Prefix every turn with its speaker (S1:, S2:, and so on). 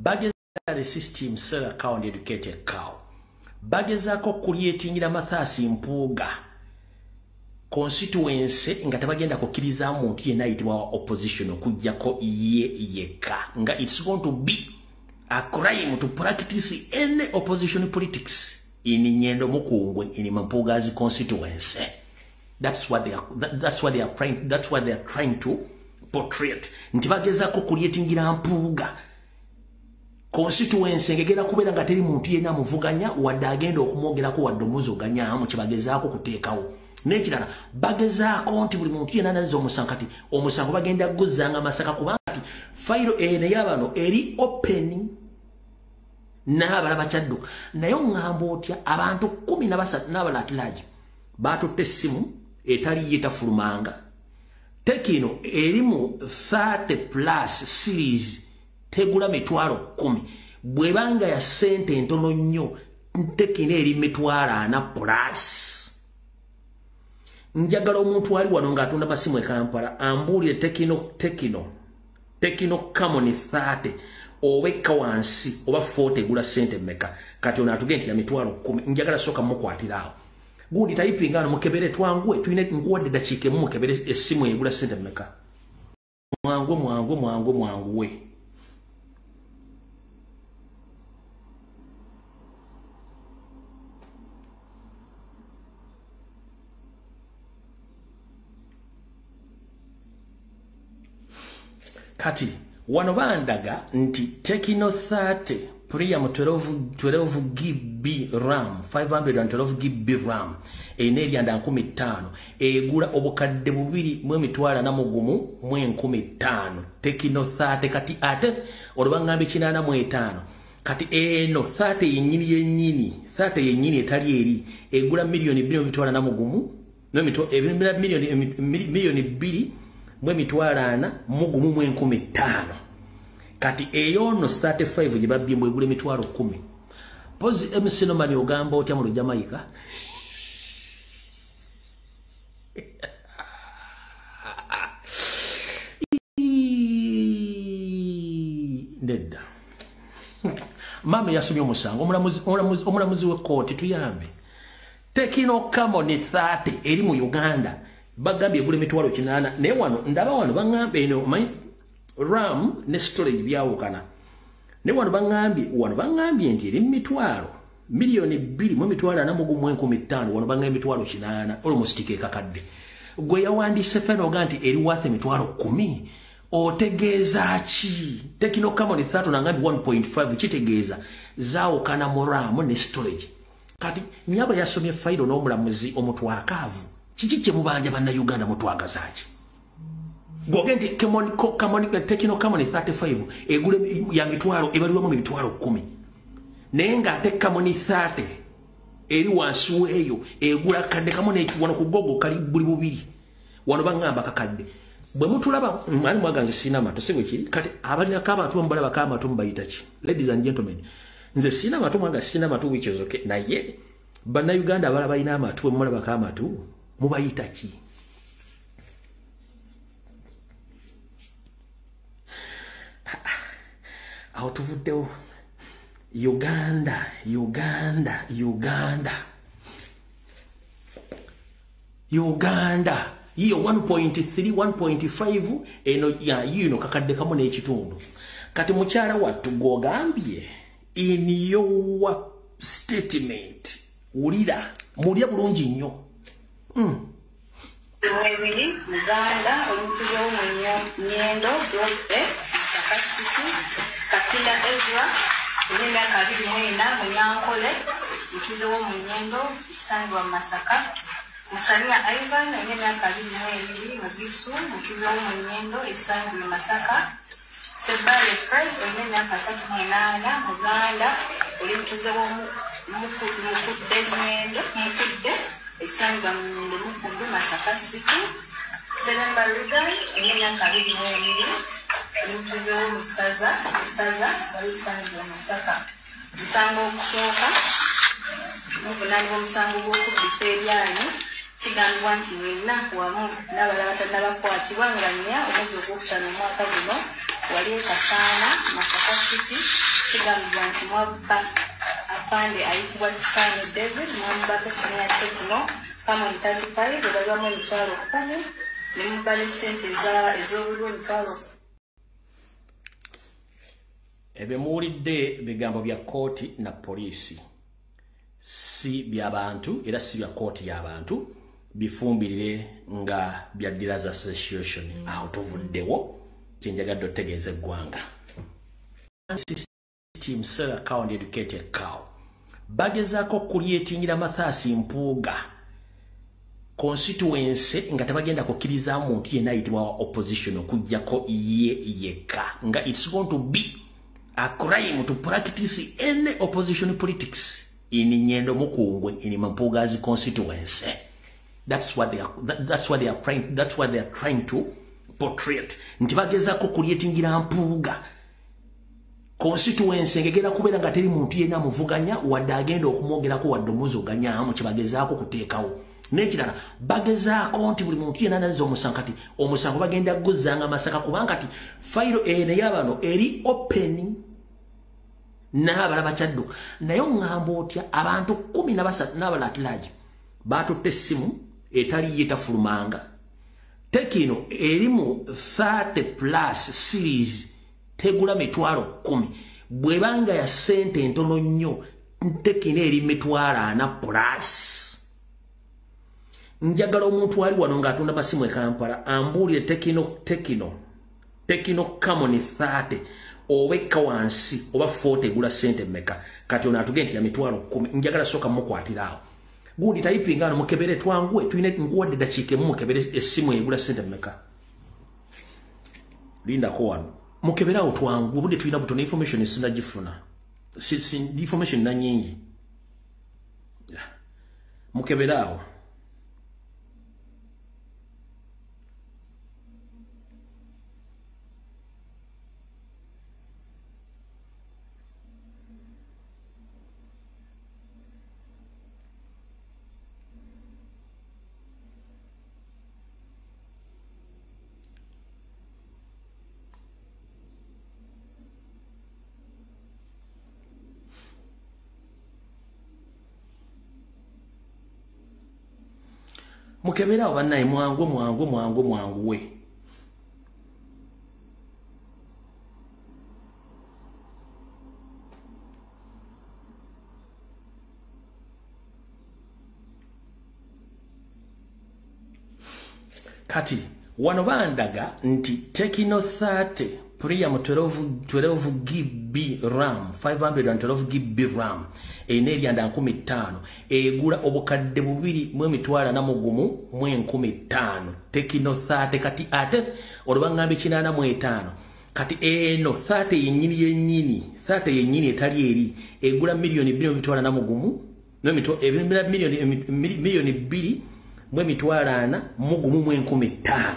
S1: Bageza the system sell account educated cow. Bagezaako creatingira Mathias Mpuuga constituency nga tabagenda kukkiriza muntu yenna ayitibwa opposition okuggyako ye yekka, nga it's going to be a crime to practice any opposition politics in Nyendo Mukungwe in Mpuuga's constituency. That's what they are, that's what they are trying, that's what they are trying to portray. Nti bagezaako creatingira Mpuuga constituency ngegera kubeera nga teri muntu yenna amuvuganya wadde agenda okumwogerako wadde omuzoganyaamu, kyebagezaako kuteekawo. N'ekirala bagezaako nti buli muntu yenna anazza omusango, kati omusango bagenda guzzanga Masaka, kubanga kati fayiro eno ey'abano eri open n'abalala bakyadduka. Naye oŋŋamba otya abantu 13 n'abalala at large baatutte essimu etali ye tafulumanga. Tecno erimu 30 plus series tegula 10,000, bwebanga ya sente entono nnyo Tecno eri 40,000 plus. Njagala omuntu ali wano ng'atunda masimu e Kampala ambuulire Tecno Camon 30 oba ekka wansi oba 40 egula sente mmeka. Kati ono atugende nti ya 10,000. Njagala sooka mukwatira awo. Gundi typing ano mukebere twanguwe, tulina nkuwadde dakiika emu mukebere essimu egula sente mmeka. Mwanguwe mwanguwe mwanguwe mwanguwe. Kati wano bandaga nti Tecno 30 Premium 12 GB RAM 512 GB RAM erina ebyanda 5,000 egula obukadde 2,415,000 Tecno 30. Kati ate olwo baŋŋambye 85. Kati eno 30 yennyini yennyini 30 yennyini etali eri egula 2,401,000 2,401,500. Kati eyo no 35 gye babbye mbwe egula 10,000. Pozi MC Nomani ogamba otya mu Jamaica? Nedda. Mama yasomye omusango, omulamuzi w'ekkooti tuyambe. Tecno Camon 30 eri mu Uganda bagambye egula 800,000, naye wano ndaba wano baŋŋambye eno RAM ne storage byawukana. Naye wano baŋŋambye nti eri 2,241,500, wano baŋŋambye 800,000 almost ke kakadde. Gwe yawandiise feno oga nti eri worth 10,000, otegeeza ki? Tecno Camon 30 nangambye 1.5 kitegeeza zaawukana mu RAM ne storage. Kati nyaba yasomye fayiro n'omulamuzi omutwakaavu. Kiki kye mubanja bannayuganda mutwagaza ki? Gwoge nti Tecno Camon 35 egula ya mitwalo ebalirwamu 10,000, naye ng'ate Camon 30 eri wansi w'eyo egula kadde kamu wano ku gogo kali buli bubiri, wano baŋŋamba kakadde. Bwe mutulaba ani mwaga nze sirina amatu, si bwe kiri? Kati abalinako amatu mubalabako amatu mubayita ki? Ladies and gentlemen, nze sirina amatu, mwaga sirina amatu, which is okay, naye bannayuganda abalala balina amatu, bwe mulabako amatu mubayita ki? Awo tuvuddewo. Uganda, Uganda, Uganda, Uganda yiyo 1.3 1.5 eno ya yino kakadde kamu n'ekitundu. Kati mukyala wattu gw'ogambye in your statement, wulira mulya bulungi nnyo.
S2: Ebiri Uganda omutuze wo mu Nyendo Dove Masaka Katinda Ezra emyaka 24 Munyankole mutuze wo mu Nyendo isangwa Masaka. Musania Ivan emyaka 22 Mugisu mutuze wo mu Nyendo isangwa Masaka. Sebale Fred emyaka 38 Muganda oli mutuze wo Mukudde Nyendo Mukudde isangwa Nyendo Mukudde Masaka City. Selemba Regan emyaka 22 omutuze wo Musaza Musaza walisangwa Masaka. Musango okusooka muvunaanibwa omusango gw'okubbisa ebyanyi. Kigambibwa nti mwenna wamu n'abalala batannabakwatibwa nga 4 omwezi ogwokutaano omwaka guno wali e Kasaana Masaka City Kigambibwa nti mwabba afande ayitibwa Sano David, mwamubaka essimu ya Tecno Camon 35 ebalwamu 10,000, ne mubba ne ssente ez'obulwa 10,000.
S1: Ebyo muwulidde bigambo bya kkooti na poliisi, si by'abantu era si bya kkooti y'abantu, bifumbirire nga bya Dealers Association. Awo tuvuddewo, kyenjagadde otegeeza eggwanga. System sell account educated cow. Bagezaako creatingira Mathias Mpuuga constituency nga tebagenda kukkiriza muntu yenna ayitibwa wa opposition okuggyako ye yekka, nga it's going to be a crime to practice any opposition politics in Nyendo Mukungwe in Mpuuga's constituency. That's what they are, that's what they are trying, that's what they are trying to portray. Nti bagezaako creatingira Mpuuga constituency ngegera kubeera nga teri muntu yenna amuvuganya wadde agenda okumwogerako wadde omuzoganyaamu, kyebagezaako kuteekawo. N'ekirala bagezaako nti buli muntu yenna anazza omusango, kati omusango bagenda guzzanga Masaka, kubanga kati fayiro eno ey'abano eri open n'abalala bakyadduka. Naye oŋŋamba otya abantu 13 n'abalala at large baatutte essimu etali ye tafulumanga. Tecno erimu 30 plus series tegula 10,000, bwebanga ya ssente entono nnyo Tecno eri 40,000 plus. Njagala omuntu ali wano ng'atunda masimu e Kampala ambuulire Tecno Camon 30 oba ekka wansi oba 40 egula ssente mmeka. Kati ono atugende nti ya 10,000. Njagala sooka mukwatira awo. Gundi tayipinga ano mukebere twanguwe, tulina nkuwadde ddakiika emu mukebere essimu egula ssente mmeka. Lindako wano. Mukebere awo twanguwe, obudde tulina butono, information sinnagifuna. Information na nnyingi. Mukebere awo. Mukebera awo bannaye, mwangu mwangu mwangu mwanguwe. Kati wano bandaga nti Tecno 30 Premium 12 GB RAM, 512 GB RAM, erina ebyanda 5,000, egula 2,405,500. Tecno 30 kati ate olwo baŋŋambye 85. Kati eno 30 yennyini yennyini, 30 yennyini etali eri egula 2,401,000, 2,401,500.